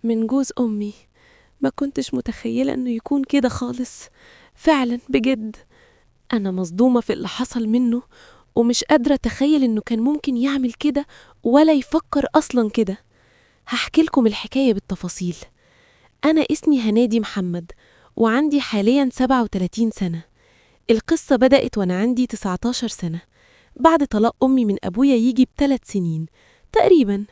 من جوز أمي. ما كنتش متخيلة إنه يكون كده خالص. فعلا بجد أنا مصدومة في اللي حصل منه، ومش قادرة أتخيل إنه كان ممكن يعمل كده ولا يفكر أصلا كده. هحكي لكم الحكاية بالتفاصيل. أنا اسمي هنادي محمد، وعندي حاليا 37 سنة. القصة بدأت وأنا عندي 19 سنة، بعد طلاق أمي من أبويا يجي ب3 سنين تقريبا.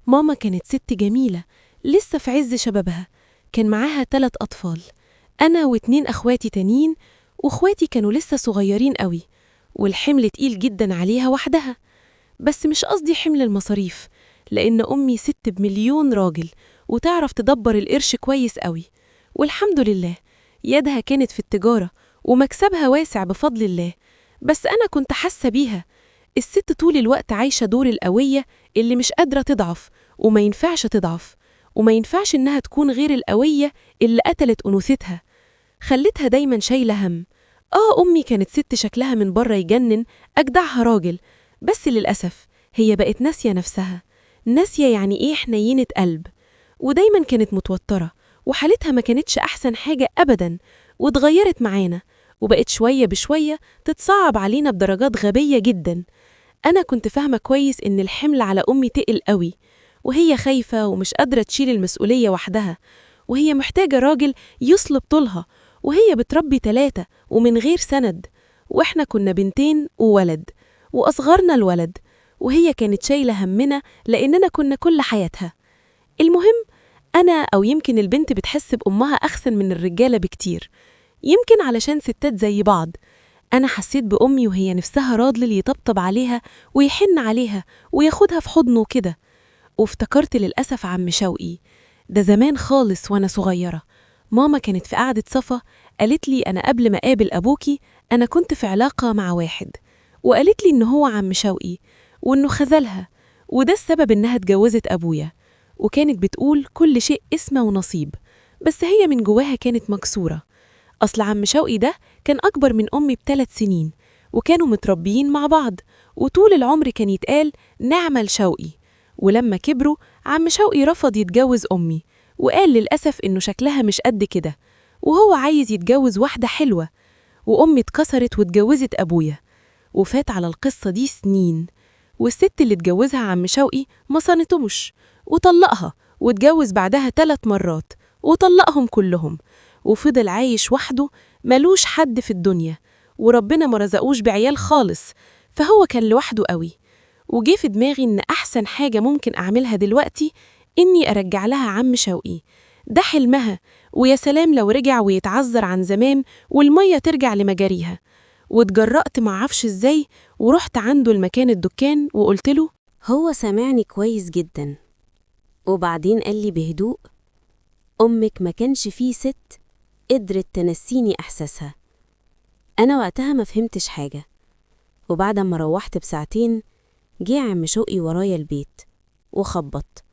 ماما كانت ست جميلة لسه في عز شبابها، كان معاها 3 أطفال، أنا و2 أخواتي تانيين، وأخواتي كانوا لسه صغيرين قوي، والحمل تقيل جدا عليها وحدها. بس مش قصدي حمل المصاريف، لأن أمي ست بمليون راجل وتعرف تدبر القرش كويس قوي، والحمد لله يدها كانت في التجارة ومكسبها واسع بفضل الله. بس أنا كنت حاسة بيها، الست طول الوقت عايشة دور القوية اللي مش قادرة تضعف، وما ينفعش تضعف، وما ينفعش إنها تكون غير القوية اللي قتلت أنوثتها، خلتها دايما شايلة هم. أمي كانت ست شكلها من بره يجنن، أجدعها راجل، بس للأسف هي بقت ناسية نفسها، ناسية يعني إيه حنينة قلب، ودايما كانت متوترة وحالتها ما كانتش أحسن حاجة أبدا، واتغيرت معانا وبقت شوية بشوية تتصعب علينا بدرجات غبية جدا. أنا كنت فاهمة كويس إن الحمل على أمي تقل قوي، وهي خايفة ومش قادرة تشيل المسؤولية وحدها، وهي محتاجة راجل يصلب طولها، وهي بتربي 3 ومن غير سند، وإحنا كنا 2 وولد، وأصغرنا الولد، وهي كانت شايلة همنا لأننا كنا كل حياتها. المهم أنا أو يمكن البنت بتحس بأمها أحسن من الرجالة بكتير، يمكن علشان ستات زي بعض. أنا حسيت بأمي وهي نفسها راجل يطبطب عليها ويحن عليها وياخدها في حضنه كده. وافتكرت للأسف عم شوقي ده زمان خالص وأنا صغيرة. ماما كانت في قعدة صفا، قالت لي أنا قبل ما أقابل أبوكي أنا كنت في علاقة مع واحد، وقالت لي إن هو عم شوقي وإنه خذلها، وده السبب إنها اتجوزت أبويا. وكانت بتقول كل شيء اسمه ونصيب، بس هي من جواها كانت مكسورة. أصل عم شوقي ده كان أكبر من أمي ب3 سنين، وكانوا متربيين مع بعض، وطول العمر كان يتقال نعمل شوقي. ولما كبروا عم شوقي رفض يتجوز أمي، وقال للأسف إنه شكلها مش قد كده، وهو عايز يتجوز واحدة حلوة. وأمي اتكسرت واتجوزت أبويا، وفات على القصة دي سنين. والست اللي اتجوزها عم شوقي ما صانتهمش، وطلقها، واتجوز بعدها 3 مرات وطلقهم كلهم، وفضل عايش وحده ملوش حد في الدنيا، وربنا ما رزقوش بعيال خالص، فهو كان لوحده قوي. وجه في دماغي إن أحسن حاجة ممكن أعملها دلوقتي إني أرجع لها عم شوقي ده، حلمها، ويا سلام لو رجع ويتعذر عن زمان والمية ترجع لمجاريها. واتجرأت معرفش إزاي ورحت عنده المكان الدكان وقلت له. هو سامعني كويس جدا، وبعدين قال لي بهدوء: أمك ما كانش فيه ست قدرت تنسيني إحساسها. أنا وقتها ما فهمتش حاجة. وبعد ما روحت ب2 ساعة جه عم شوقي ورايا البيت وخبط،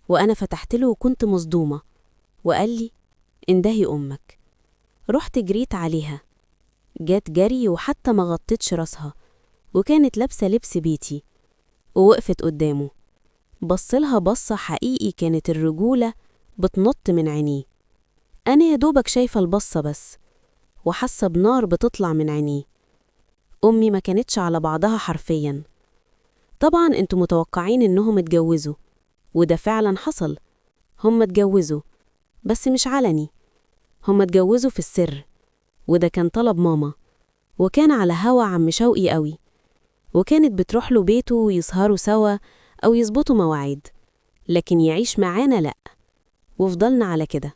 وأنا فتحت له وكنت مصدومة، وقال لي: اندهي أمك. رحت جريت عليها، جات جري وحتى ما غطتش راسها، وكانت لابسة لبس بيتي، ووقفت قدامه. بصلها بصة حقيقي كانت الرجولة بتنط من عينيه. أنا يا دوبك شايفة البصة بس، وحاسة بنار بتطلع من عينيه. أمي ما كانتش على بعضها حرفيا. طبعا انتوا متوقعين إنهم اتجوزوا، وده فعلا حصل. هم اتجوزوا بس مش علني، هم اتجوزوا في السر، وده كان طلب ماما، وكان على هوا عم شوقي قوي، وكانت بتروح له بيته ويسهروا سوا أو يظبطوا مواعيد، لكن يعيش معانا لأ. وفضلنا على كده،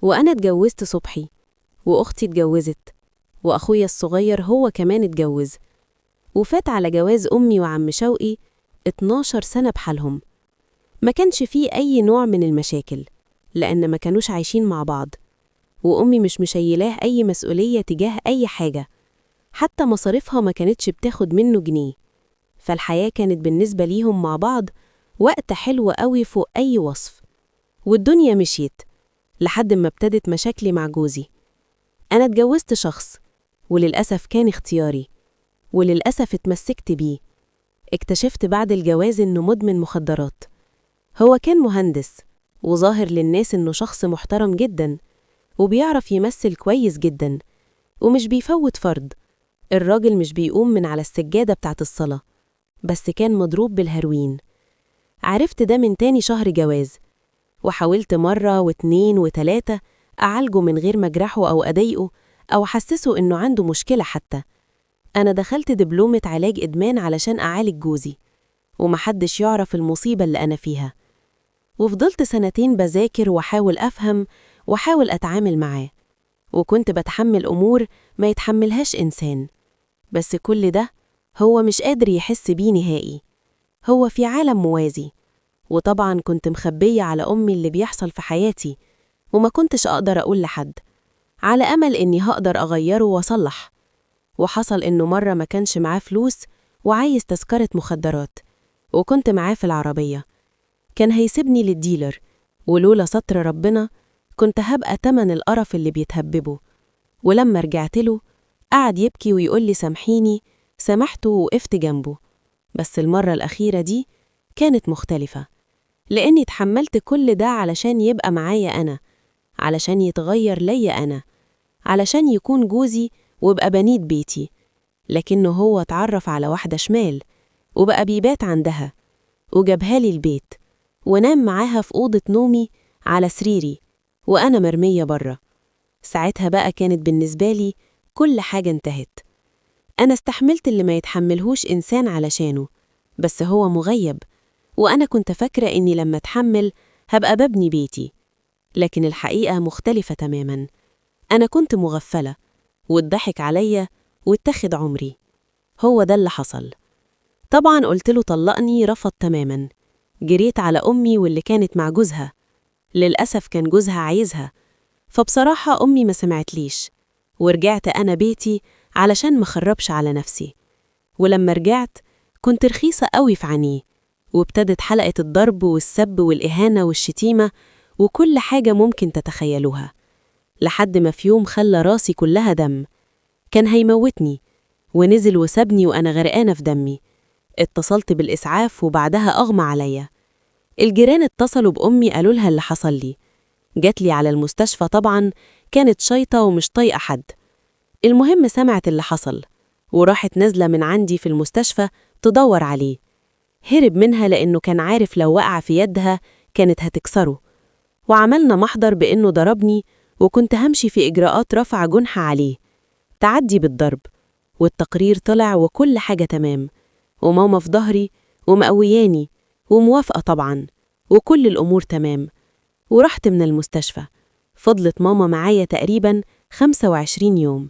وأنا اتجوزت صبحي، وأختي اتجوزت، وأخويا الصغير هو كمان اتجوز. وفات على جواز أمي وعم شوقي 12 سنة بحالهم، ما كانش فيه أي نوع من المشاكل، لأن ما كانوش عايشين مع بعض، وأمي مش مشيلاه أي مسؤولية تجاه أي حاجة، حتى مصاريفها ما كانتش بتاخد منه جنيه. فالحياة كانت بالنسبة ليهم مع بعض وقت حلو قوي فوق أي وصف. والدنيا مشيت لحد ما ابتدت مشاكلي مع جوزي. أنا اتجوزت شخص، وللأسف كان اختياري، وللأسف اتمسكت بيه. اكتشفت بعد الجواز إنه مدمن مخدرات. هو كان مهندس وظاهر للناس إنه شخص محترم جدا وبيعرف يمثل كويس جدا ومش بيفوت فرض. الراجل مش بيقوم من على السجادة بتاعت الصلاة، بس كان مضروب بالهروين. عرفت ده من تاني شهر جواز، وحاولت مرة و2 و3 أعالجه من غير ما أجرحه أو أضايقه أو أحسسه إنه عنده مشكلة حتى. أنا دخلت دبلومة علاج إدمان علشان أعالج جوزي، ومحدش يعرف المصيبة اللي أنا فيها. وفضلت 2 سنين بذاكر وأحاول أفهم وأحاول أتعامل معاه، وكنت بتحمل أمور ما يتحملهاش إنسان، بس كل ده هو مش قادر يحس بيه نهائي. هو في عالم موازي. وطبعا كنت مخبية على أمي اللي بيحصل في حياتي، وما كنتش أقدر أقول لحد، على أمل إني هقدر أغيره وأصلح. وحصل إنه مرة ما كانش معاه فلوس وعايز تذكرة مخدرات، وكنت معاه في العربية. كان هيسيبني للديلر، ولولا ستر ربنا كنت هبقى تمن القرف اللي بيتهببه. ولما رجعت له قعد يبكي ويقول لي سامحيني، سامحته ووقفت جنبه. بس المرة الأخيرة دي كانت مختلفة، لأني اتحملت كل ده علشان يبقى معايا أنا، علشان يتغير ليا أنا، علشان يكون جوزي وابقى بنيت بيتي. لكنه هو اتعرف على واحدة شمال وبقى بيبات عندها، وجابها لي البيت ونام معاها في أوضة نومي على سريري وأنا مرمية برا. ساعتها بقى كانت بالنسبة لي كل حاجة انتهت. أنا استحملت اللي ما يتحملهوش إنسان علشانه، بس هو مغيب، وأنا كنت فاكرة إني لما أتحمل هبقى ببني بيتي، لكن الحقيقة مختلفة تماماً. أنا كنت مغفلة واتضحك عليا واتخذ عمري. هو ده اللي حصل. طبعاً قلت له طلقني، رفض تماماً. جريت على أمي واللي كانت مع جوزها، للأسف كان جوزها عايزها، فبصراحة أمي ما سمعتليش، ورجعت أنا بيتي علشان ما خربش على نفسي. ولما رجعت كنت رخيصة قوي في عينيه، وابتدت حلقة الضرب والسب والإهانة والشتيمة وكل حاجة ممكن تتخيلوها، لحد ما في يوم خلى راسي كلها دم، كان هيموتني، ونزل وسابني وأنا غرقانة في دمي. اتصلت بالإسعاف وبعدها أغمى عليا. الجيران اتصلوا بأمي قالوا لها اللي حصل لي. جات لي على المستشفى، طبعا كانت شيطة ومش طايقة حد. المهم سمعت اللي حصل وراحت نازلة من عندي في المستشفى تدور عليه. هرب منها لأنه كان عارف لو وقع في يدها كانت هتكسره. وعملنا محضر بأنه ضربني، وكنت همشي في إجراءات رفع جنحة عليه، تعدي بالضرب، والتقرير طلع وكل حاجة تمام، وماما في ظهري ومقوياني وموافقة طبعا، وكل الأمور تمام. ورحت من المستشفى. فضلت ماما معايا تقريبا 25 يوم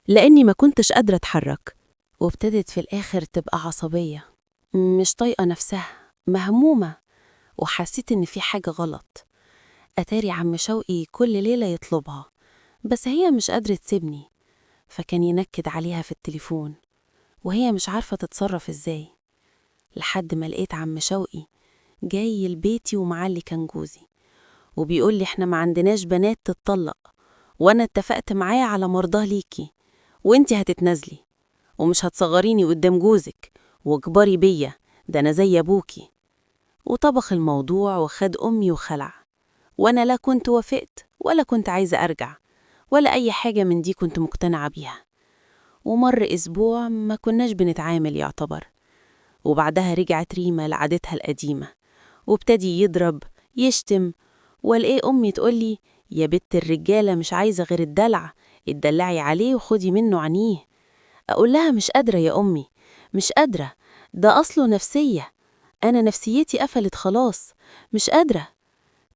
لأني ما كنتش قادرة أتحرك. وابتدت في الآخر تبقى عصبية، مش طايقة نفسها، مهمومة، وحسيت إن في حاجة غلط. أتاري عم شوقي كل ليلة يطلبها، بس هي مش قادرة تسيبني، فكان ينكد عليها في التليفون وهي مش عارفة تتصرف إزاي. لحد ما لقيت عم شوقي جاي لبيتي ومعاه اللي كان جوزي، وبيقول لي احنا ما عندناش بنات تتطلق، وانا اتفقت معاه على مرضاه ليكي، وانتي هتتنازلي ومش هتصغريني قدام جوزك، واكبري بيا، ده انا زي ابوكي. وطبخ الموضوع وخد امي وخلع، وانا لا كنت وافقت ولا كنت عايزة ارجع ولا اي حاجة من دي كنت مقتنعة بيها. ومر اسبوع ما كناش بنتعامل يعتبر، وبعدها رجعت ريما لعادتها القديمة، وابتدي يضرب يشتم، والاقي امي تقولي يا بت الرجالة مش عايزة غير الدلع، اتدلعي عليه وخدي منه عنيه. اقول لها مش قادرة يا امي، مش قادرة، ده اصله نفسية، انا نفسيتي قفلت خلاص، مش قادرة.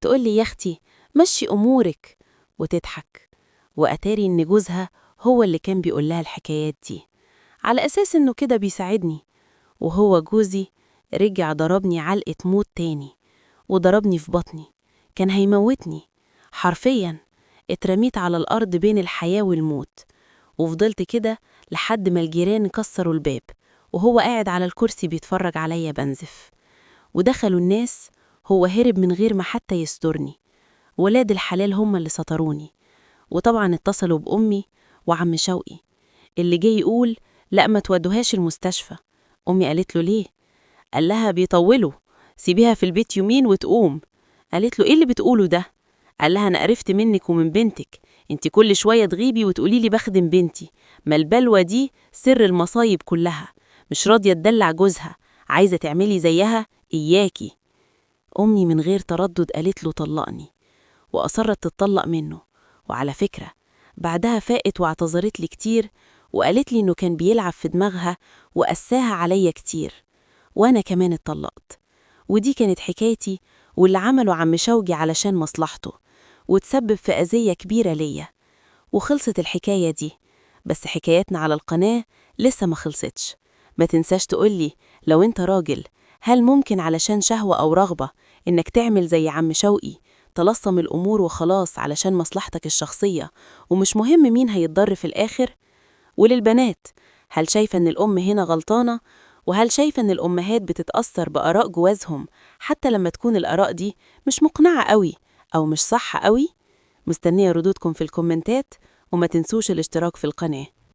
تقولي يا اختي مشي امورك، وتضحك. واتاري ان جوزها هو اللي كان بيقول لها الحكايات دي على اساس انه كده بيساعدني، وهو جوزي رجع ضربني علقة موت تاني، وضربني في بطني، كان هيموتني حرفيا. اترميت على الأرض بين الحياة والموت، وفضلت كده لحد ما الجيران كسروا الباب وهو قاعد على الكرسي بيتفرج عليا بنزف. ودخلوا الناس، هو هرب من غير ما حتى يسترني، ولاد الحلال هم اللي سطروني. وطبعا اتصلوا بأمي وعم شوقي اللي جاي يقول لا ما تودوهاش المستشفى. أمي قالت له ليه؟ قال لها بيطولوا، سيبيها في البيت يومين وتقوم. قالت له إيه اللي بتقوله ده؟ قال لها أنا قرفت منك ومن بنتك، انت كل شوية تغيبي وتقولي لي بخدم بنتي، ما البلوة دي سر المصايب كلها، مش راضية تدلع جوزها، عايزة تعملي زيها إياكي. أمي من غير تردد قالت له طلقني، وأصرت تتطلق منه. وعلى فكرة بعدها فاقت واعتذرت لي كتير، وقالت لي إنه كان بيلعب في دماغها وقساها عليا كتير، وأنا كمان اتطلقت. ودي كانت حكايتي واللي عمله عم شوقي علشان مصلحته، وتسبب في أذية كبيرة ليا. وخلصت الحكاية دي، بس حكايتنا على القناة لسه ما خلصتش. ما تنساش تقولي لو انت راجل، هل ممكن علشان شهوة أو رغبة إنك تعمل زي عم شوقي، تلصم الأمور وخلاص علشان مصلحتك الشخصية ومش مهم مين هيتضر في الآخر؟ وللبنات، هل شايفة إن الأم هنا غلطانة؟ وهل شايفة إن الأمهات بتتأثر بآراء جوازهم حتى لما تكون الآراء دي مش مقنعة قوي أو مش صح قوي؟ مستنية ردودكم في الكومنتات، وما تنسوش الاشتراك في القناة.